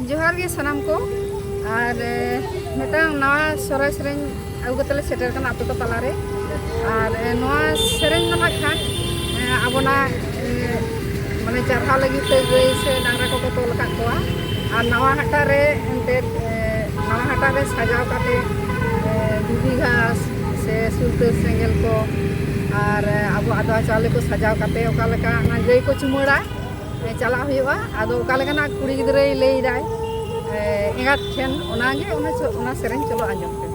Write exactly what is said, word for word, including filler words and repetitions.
ᱡᱚᱦᱟᱨ ᱜᱮ ᱥᱟᱱᱟᱢ ᱠᱚ᱾ ᱟᱨ ᱢᱤᱫᱴᱟᱝ ᱱᱟᱣᱟ ᱥᱚᱦᱨᱟᱭ ᱥᱮᱨᱮᱧ ᱟᱹᱜᱩ ᱠᱟᱛᱮ ᱞᱮ ᱥᱮᱴᱮᱨ ᱠᱟᱱᱟ ᱟᱯᱮ ᱠᱚ ᱛᱟᱞᱟᱨᱮ᱾ ᱟᱨ ᱱᱚᱣᱟ ᱥᱮᱨᱮᱧ ᱫᱚ ᱱᱟᱜ ᱠᱷᱟᱱ ᱟᱵᱚᱱᱟᱜ ᱢᱟᱱᱮ ᱪᱟᱨᱦᱟᱣ ᱞᱟᱹᱜᱤᱫ ᱛᱮ ᱜᱟᱹᱭ ᱥᱮ ᱰᱟᱝᱨᱟ ᱠᱚᱠᱚ ᱛᱚᱞ ᱟᱠᱟᱫ ᱠᱚᱣᱟ᱾ ᱟᱨ ᱱᱟᱣᱟ ᱦᱟᱴᱟᱜ ᱨᱮ ᱮᱱᱛᱮᱫ ᱱᱟᱣᱟ ᱦᱟᱴᱟᱜ ᱨᱮ ᱥᱟᱡᱟᱣ ᱠᱟᱛᱮ ᱫᱷᱩᱵᱤ ᱜᱷᱟᱥ ᱥᱮ ᱥᱩᱞᱛᱟᱹ ᱥᱮᱸᱜᱮᱞ ᱠᱚ ᱟᱨ ᱟᱵᱚ ᱟᱫᱽᱣᱟ ᱪᱟᱣᱞᱮ ᱠᱚ ᱥᱟᱡᱟᱣ ᱠᱟᱛᱮ ᱚᱠᱟ ᱞᱮᱠᱟ ᱚᱱᱟ ᱜᱟᱹᱭ ᱠᱚ ᱪᱩᱢᱟᱹᱲᱟ ᱪᱟᱞᱟᱜ ᱦᱩᱭᱩᱜᱼᱟ᱾ ᱟᱫᱚ ᱚᱠᱟ ᱞᱮᱠᱟᱱᱟᱜ ᱠᱩᱲᱤ ᱜᱤᱫᱽᱨᱟᱹᱭ ᱞᱟᱹᱭ ᱫᱟᱭ ᱮᱸᱜᱟᱛ ᱴᱷᱮᱱ, ᱚᱱᱟᱜᱮ ᱚᱱᱟ ᱪᱚ- ᱚᱱᱟ ᱥᱮᱨᱮᱧ ᱪᱚᱞᱚ ᱟᱸᱡᱚᱢ ᱯᱮ᱾